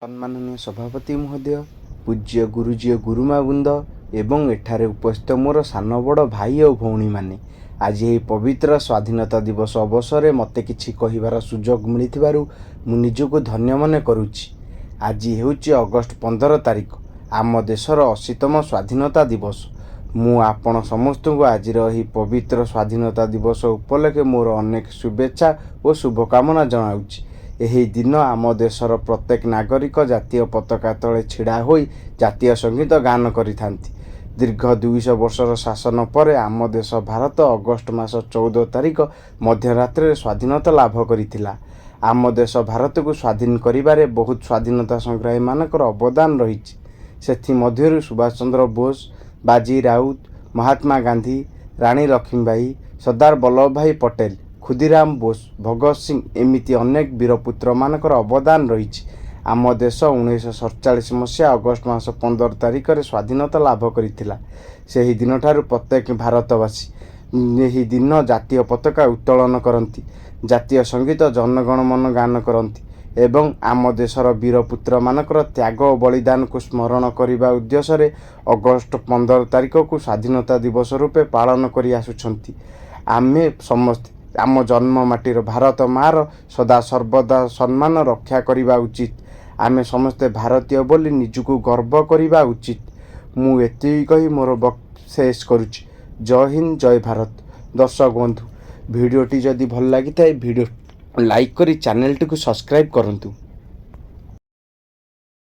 ସମ୍ମାନନୀୟ ସଭାପତି ମହୋଦୟ, ପୂଜ୍ୟ ଗୁରୁଜୀ ଓ ଗୁରୁମା ବୃନ୍ଦ ଏବଂ ଏଠାରେ ଉପସ୍ଥିତ ମୋର ସାନ ବଡ଼ ଭାଇ ଓ ଭଉଣୀମାନେ, ଆଜି ଏହି ପବିତ୍ର ସ୍ୱାଧୀନତା ଦିବସ ଅବସରରେ ମୋତେ କିଛି କହିବାର ସୁଯୋଗ ମିଳିଥିବାରୁ ମୁଁ ନିଜକୁ ଧନ୍ୟ ମନେ କରୁଛି। ଆଜି ହେଉଛି ଅଗଷ୍ଟ 15 ତାରିଖ, ଆମ ଦେଶର 80ତମ ସ୍ୱାଧୀନତା ଦିବସ। ମୁଁ ଆପଣ ସମସ୍ତଙ୍କୁ ଆଜିର ଏହି ପବିତ୍ର ସ୍ୱାଧୀନତା ଦିବସ ଉପଲକ୍ଷେ ମୋର ଅନେକ ଶୁଭେଚ୍ଛା ଓ ଶୁଭକାମନା ଜଣାଉଛି। ଏହି ଦିନ ଆମ ଦେଶର ପ୍ରତ୍ୟେକ ନାଗରିକ ଜାତୀୟ ପତାକା ତଳେ ଛିଡ଼ା ହୋଇ ଜାତୀୟ ସଙ୍ଗୀତ ଗାନ କରିଥାନ୍ତି। ଦୀର୍ଘ 200 ବର୍ଷର ଶାସନ ପରେ ଆମ ଦେଶ ଭାରତ ଅଗଷ୍ଟ ମାସ 14 ତାରିଖ ମଧ୍ୟରାତ୍ରରେ ସ୍ୱାଧୀନତା ଲାଭ କରିଥିଲା। ଆମ ଦେଶ ଭାରତକୁ ସ୍ୱାଧୀନ କରିବାରେ ବହୁତ ସ୍ୱାଧୀନତା ସଂଗ୍ରାମୀମାନଙ୍କର ଅବଦାନ ରହିଛି। ସେଥିମଧ୍ୟରୁ ସୁଭାଷ ଚନ୍ଦ୍ର ବୋଷ, ବାଜି ରାଉତ, ମହାତ୍ମା ଗାନ୍ଧୀ, ରାଣୀ ଲକ୍ଷ୍ମୀବାଇ, ସର୍ଦ୍ଦାର ବଲ୍ଲଭ ଭାଇ ପଟେଲ, ଖୁଦିରାମ ବୋଷ, ଭଗତ ସିଂ, ଏମିତି ଅନେକ ବୀରପୁତ୍ରମାନଙ୍କର ଅବଦାନ ରହିଛି। ଆମ ଦେଶ 1947 ମସିହା ଅଗଷ୍ଟ ମାସ 15 ତାରିଖରେ ସ୍ୱାଧୀନତା ଲାଭ କରିଥିଲା। ସେହି ଦିନଠାରୁ ପ୍ରତ୍ୟେକ ଭାରତବାସୀ ଏହି ଦିନ ଜାତୀୟ ପତାକା ଉତ୍ତୋଳନ କରନ୍ତି, ଜାତୀୟ ସଙ୍ଗୀତ ଜନଗଣ ମନ ଗାନ କରନ୍ତି ଏବଂ ଆମ ଦେଶର ବୀରପୁତ୍ରମାନଙ୍କର ତ୍ୟାଗ ଓ ବଳିଦାନକୁ ସ୍ମରଣ କରିବା ଉଦ୍ଦେଶ୍ୟରେ ଅଗଷ୍ଟ 15 ତାରିଖକୁ ସ୍ୱାଧୀନତା ଦିବସ ରୂପେ ପାଳନ କରି ଆସୁଛନ୍ତି। ଆମେ ସମସ୍ତେ ଆମ ଜନ୍ମ ମାଟିର ଭାରତ ମାଆର ସଦା ସର୍ବଦା ସମ୍ମାନ ରକ୍ଷା କରିବା ଉଚିତ। ଆମେ ସମସ୍ତେ ଭାରତୀୟ ବୋଲି ନିଜକୁ ଗର୍ବ କରିବା ଉଚିତ। ମୁଁ ଏତିକି କହି ମୋର ଶେଷ କରୁଛି। ଜୟ ହିନ୍ଦ, ଜୟ ଭାରତ। ଦର୍ଶକ ବନ୍ଧୁ, ଭିଡ଼ିଓଟି ଯଦି ଭଲ ଲାଗିଥାଏ, ଭିଡ଼ିଓ ଲାଇକ୍ କରି ଚ୍ୟାନେଲଟିକୁ ସବସ୍କ୍ରାଇବ୍ କରନ୍ତୁ।